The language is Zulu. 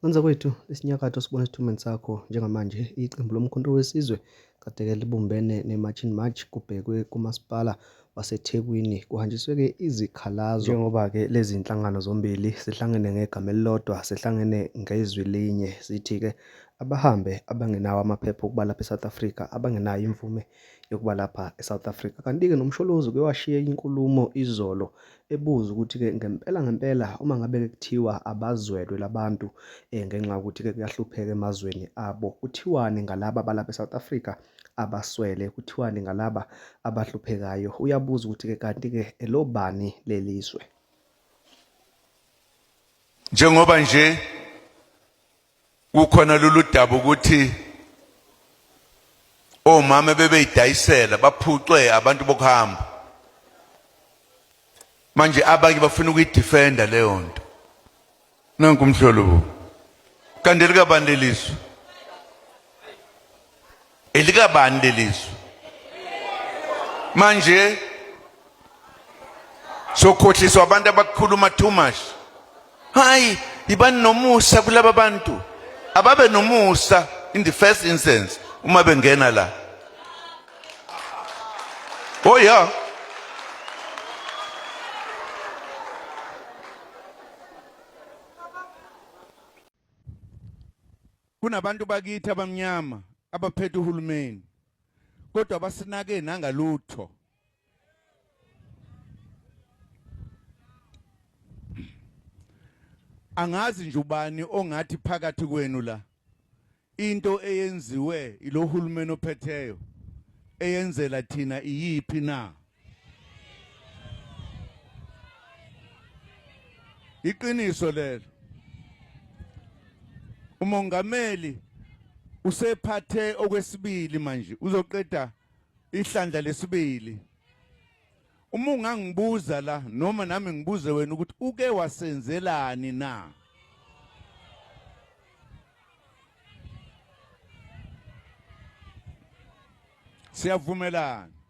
Ngenza kwethu isinyakatho sibona isithumbeni sakho njengamanje iqembu lomkhonto wesizwe kade-ke libumbene ne-March in March kubhekwe kumasipala waseThekwini kuhanjiswe-ke izikhalazo njengoba-ke lezi nhlangano zombili zihlangene ngegama elilodwa zihlangene ngezwi linye zithi-ke abahambe abangenawo amaphepha okuba lapha eSouth Africa abangenayo imvume yokuba lapha eSouth Africa kanti-ke noMsholozi uke washiya inkulumo izolo ebuza ukuthi-ke ngempela ngempela uma ngabe-ke kuthiwa abazwelwe labantu um ngenxa yokuthi-ke kuyahlupheka emazweni abo kuthiwani ngalaba abalapha eSouth Africa abaswele kuthiwani ngalaba abahluphekayo uyabuza ukuthi-ke kanti-ke elobani lelizwe. Njengoba nje kukhona lolu daba ukuthi omama bebeyidayisela baphucwe abantu bokuhamba manje abanye bafuna ukuyidefenda leyo nto nanku umhlolo bo kanti elikabani lelizwe elikabani lelizwe manje sokhohliswa abantu abakhuluma too much hayi ibani nomusa kulaba bantu ababe nomusa in the first instance uma bengena la oh yeah Kunabantu bakithi abamnyama abaphethe uhulumeni kodwa basinake nangalutho. Angazi nje ubani ongathi phakathi kwenu la into eyenziwe ilohulumeni ophetheyo eyenzela thina iyiphi na? Iqiniso lelo. Umongameli usephathe okwesibili manje uzoqeda ihlandla lesibili. Uma ungangibuza la noma nami ngibuze wena ukuthi uke wasenzelani na? Siyavumelana.